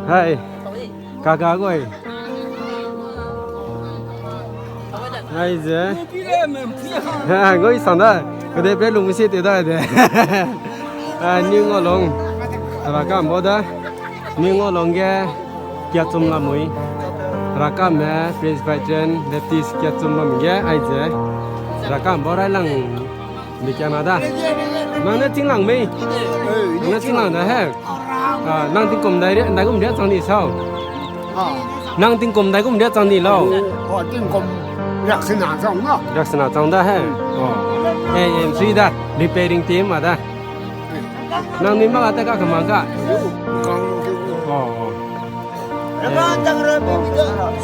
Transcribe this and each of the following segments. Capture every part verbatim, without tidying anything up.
Hai. Kaka goi. Hai ze. Ha, goi sang da. Kede pe lung si te da de. Ah, New Ngolong. Rakam bo da. New Ngolong ge. Kia chum la mui. Rakam me Presbyterian Baptist kia chum la mui ge. Hai ze. Rakam bo rai lang. Bi kia na da. Nang ne ching lang mei. Nang ne ching lang da he. Ah, nang tingkum dai ri, dai gum ria chang ni sau. Ah. Nang tingkum dai gum ria chang ni lau. Oh, tingkum riak sena chang na. Riak sena chang da he. Oh. Eh, eh, sui da. Repairing team ma da. Nang ni ma ga ta ka kama ka. Oh, oh. Eh.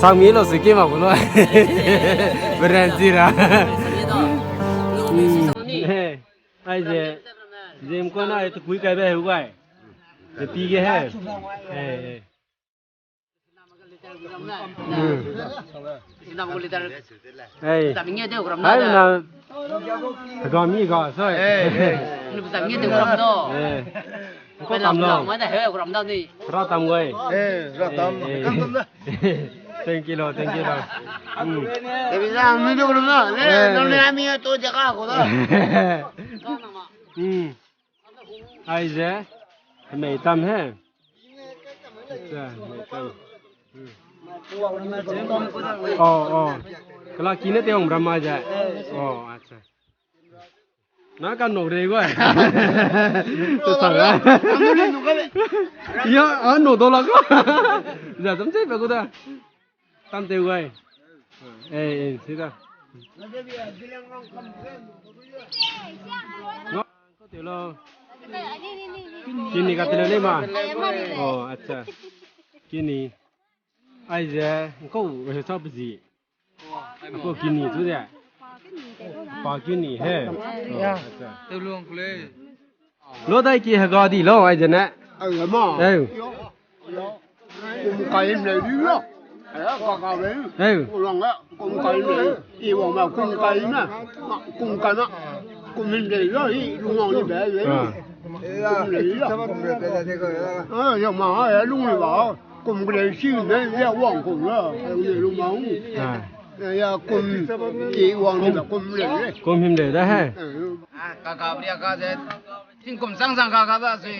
Sang mi lo si ki ma bu lo. Beran si ra. Hmm. He. Ai ze, ze mkona ai tekui kai be heu gai. Ze pi ge he. He, he. Hmm. Ai. Hai na. Ga mi ga, sai. Eh. Ko tam lo. Ra tam gai. Eh, ra tam. Eh, eh. Thank you lo, thank you lo. Hmm. Te bi za mi du rum na. Eh, eh. Nang ne ami to jaga ko da. Hmm. Ai ze. Mei tam he. Acha, mei tam. Hmm. Oh, oh. Kala kine te hong ram ai ze. Oh, acha. Na ka nok rei gua. Tu sang a. Ya, a nok do la ko. Ja, tam che pe ku da. Tam te guai. Eh, eh, si da. Ngo, ko te lo. Kini ka te lo le ma. Oh, acha. Kini. Ai ze, ko, eh, sa pe zi. Ko kini chu de. Pa kini he. Ya. Acha. Te luang ku le. Lo dai ki hega di lo ai ze ne. Ai ma. Eh. Kum kai le di lo. Ai ka ka le. Eh. Kum kai le. I wang ma kum kai na. Kum kai na. Kum le lo i lu wang le be le. Ah. Kum le lo. Ah, ya ma, ya lung le ba. Kum gu lei si ne, ya wang kum la, ya lu ma u. Ah. Ya kum ki wang ni ba kum lei le. Kum him lei da he. Eh. Ah, ka ka bria ka ze. Tingkum sang sang ka ka da si.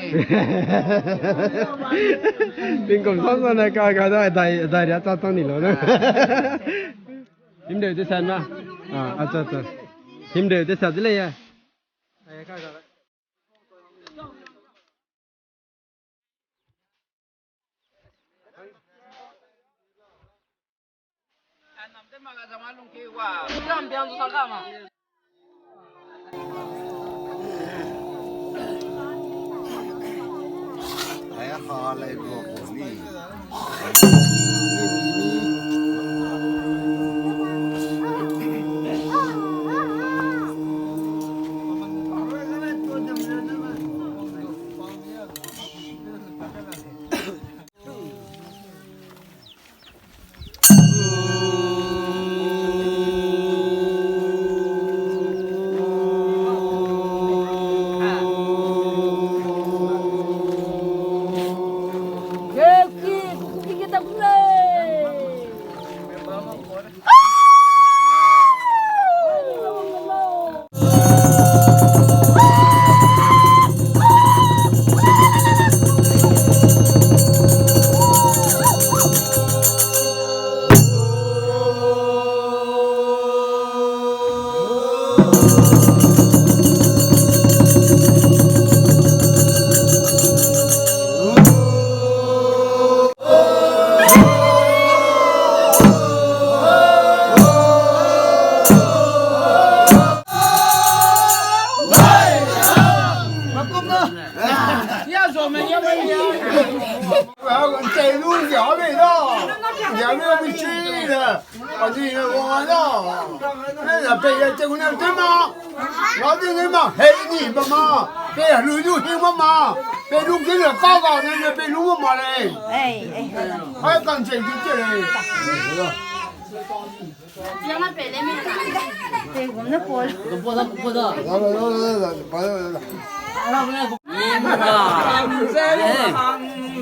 Tingkum sang sang ne ka ka da, dai, dai ria cha chang ni lo ne. Him lei de san ma. Ah, acha, acha. Him lei de sa de le ya.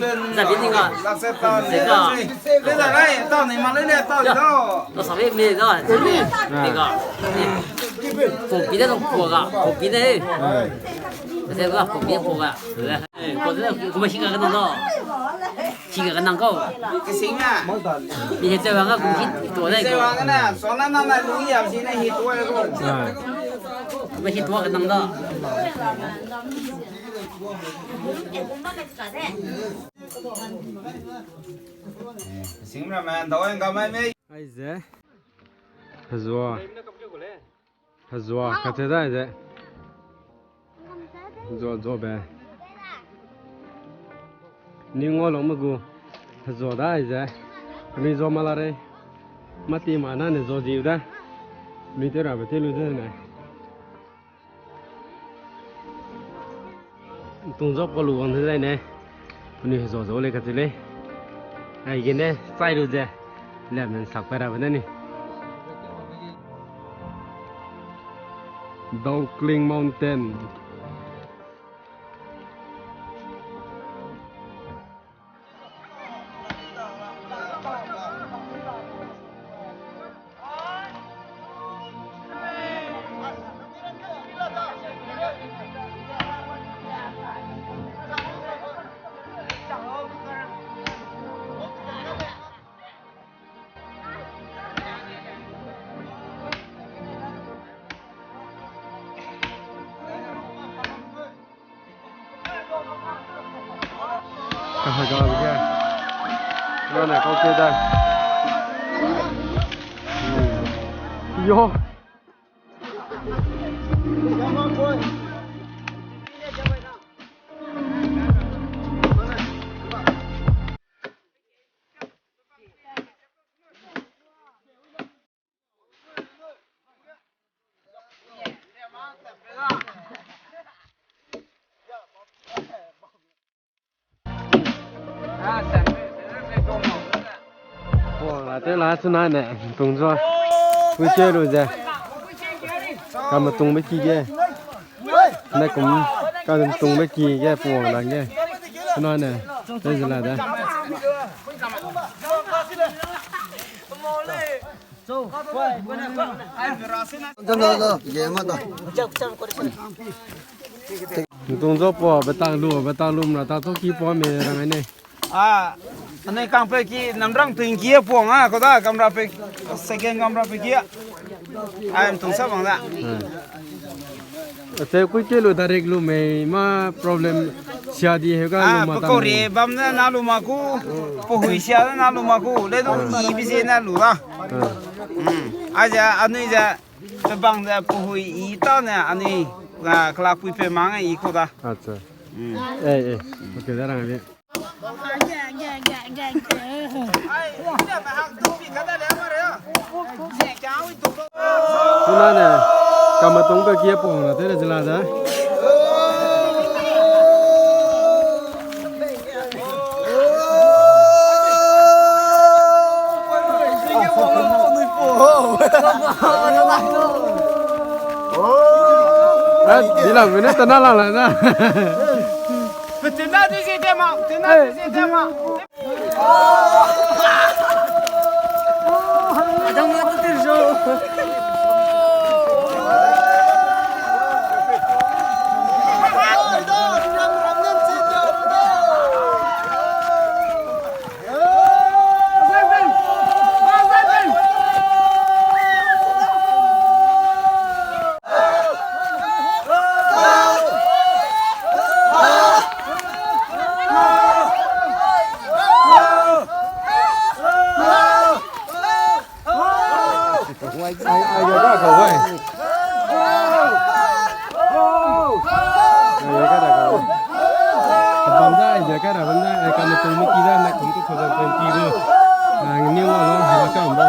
Za bi ni ga. Lak se ta ni. Ze ga. Ze za gai, ta ni ma le le, ta ni da. Lo sa be me da. Ni ga. Kopi da dong kua ga. Kopi da. Ze ga, kopi kua ga. Eh, kua da, kuma shi ga ga da. Shi ga ga nang kau. Ke sing na. Ni he ze ga ga kuma shi to da. Ze ga na, so na na na lu ya shi na hi to ga ko. Kuma shi to ga nang da. Aize. Hezua. Hezua, kacheu da aize. Hezua, zua be. Ni ngau lung me gu. Hezua da aize. Ni zua ma la rei. Mati ma na ne zua ziu da. Ni te ra be te lu de ne. Tung zop ka lu wang de zai ne. Penui hezua zau lei kacheu lei. Aigene, chai lu ze. Lam ne sak pa ra be ne ni. Daokling Mountain. Kahaga ge. Rane kau ke da. Yo. Puang la te la chuna ne, tung zua. Pui te lu ze. Kam tung be ki ge. Ne kum kam tung be ki ge puang la ge. Chuna ne, te ze la da. Tung zua pua, betang lu, betang lu, mra ta to ki pua me rang ne. A, anui kang pe ki, namrang tuing ki puang a, ko da, kamra pe, second kamra pe ki a. Ai, tung sa bang da. Ate kui ke lu direct lu mei ma problem sia di he ga lu ma ta. Pe kau re bam ne na lu ma ku, pe hui sia ne na lu ma ku, le du i bi ze na lu da. Aja anui ja pe bang ze pe hui i ta ne anui ga kala pui pe mang i ko da. Acha. Eh, eh. Okay, da rang de. Chuna ne, kamatung pe kia pung na te le zela da. Eh, di lang, mene tana lang la na. Tena di si tema, tena di si tema. Ai, ai, ai, ai, ai. Bam da, ai, ai, ai, bam da, ai, kam tung me ki da, na kum two thousand twenty gu. Ah, ni wa lo, ha kam ba.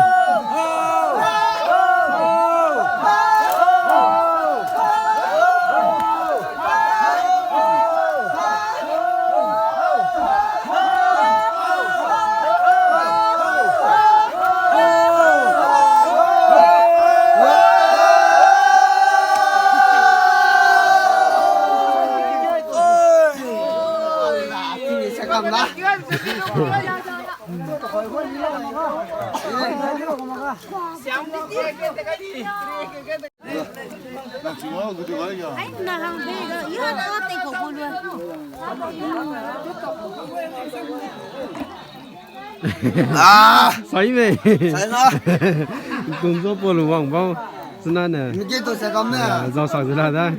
Ah! Sai mei. Sai na. Kum zo po lu wang bau. Sena ne. Mike to se kam ne. Ah, zau sak zela da.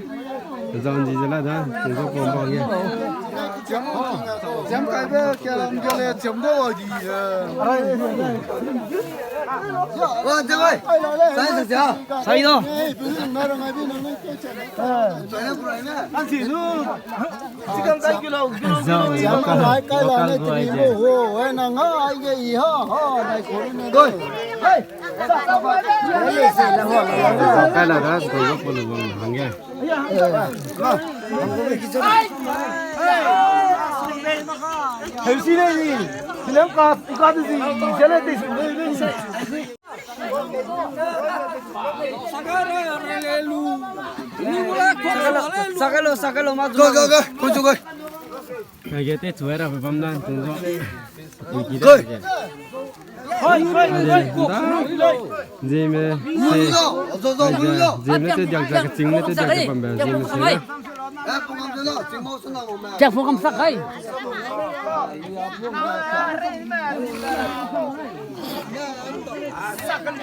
Zau nji zela da. Kum zo po bau ye. Jam, jam kai be, kalam ge le, jam do wa di. Wa, de bai. Sai se ja. Sai do. Zau, local, local boy je. Zau kai la da, zau kai la da, hangge. Heusi le ni, film ka, ka de si, ni se le de si. Sakalo, sakalo, ma. Go, go, go. Go, go, go. Age te chu era bam dan tung zo. Go. Zeme. Go, go, go. Zeme te diak diak ching ne te diak diak bam ba. Zeme se. Chak phone kam sak kai. Saka lu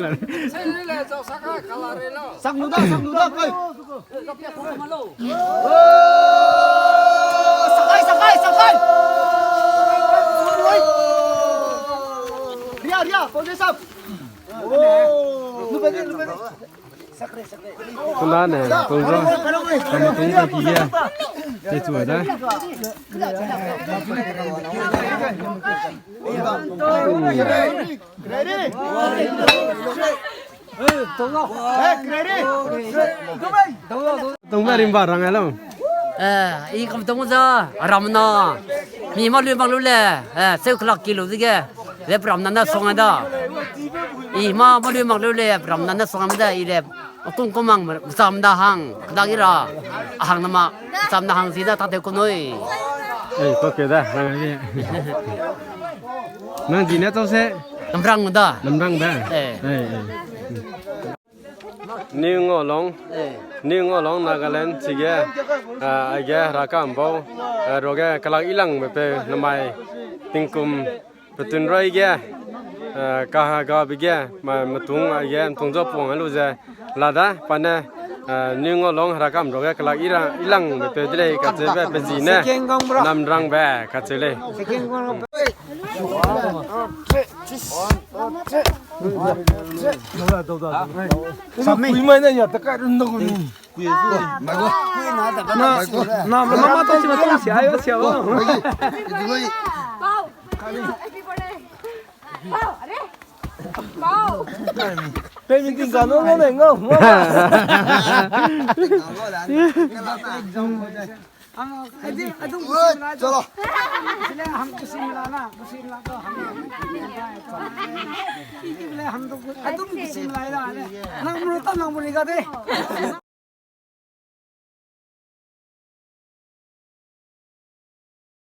la. Sang lu da, sang lu da, kai. Sakai, sakai, sakai. Ria, ria, kau de sap. Lu bede, lu bede. Kena ne, kau zo. Kama tung ta ki ye. Te chu da. Ready? Ready? Tungbe rimba rang alo. Eh, i kam tung za, ramna. Mi ma lu mak lu le, eh, seu kelak ki lu dige. Le ramna na song da. I ma ma lu mak lu le, ramna na song da, i le. Kung kung mang, sam da hang, da gira. Ahang na ma, sam da hang si da, ta te kunoi. Eh, ko ke da, rang ni. Nang ji ne tau se? Namrang da. Namrang da? Eh. Eh, eh. New Ngolong. Eh. New Ngolong Nagaland chige, ah, age rakam bau, ah, roge kelak ilang mepe namai tingkum petun roi ge, ah, kaha gabe ge, ma metung age metung zo puang lu ze, lada, pa ne, ah, New Ngolong rakam roge kelak ira, ilang mepe de lei kacheube pe ji ne, namrang be kacheu lei. Pau. Pau. Pau. Pau. हम, अरे, अदुम खुशी मनाना, इसलिए हम खुशी मनाना, खुशी मना तो हम, इसलिए हम तो अदुम खुशी मनाना है। नंबर तो नंबर लिखा दे।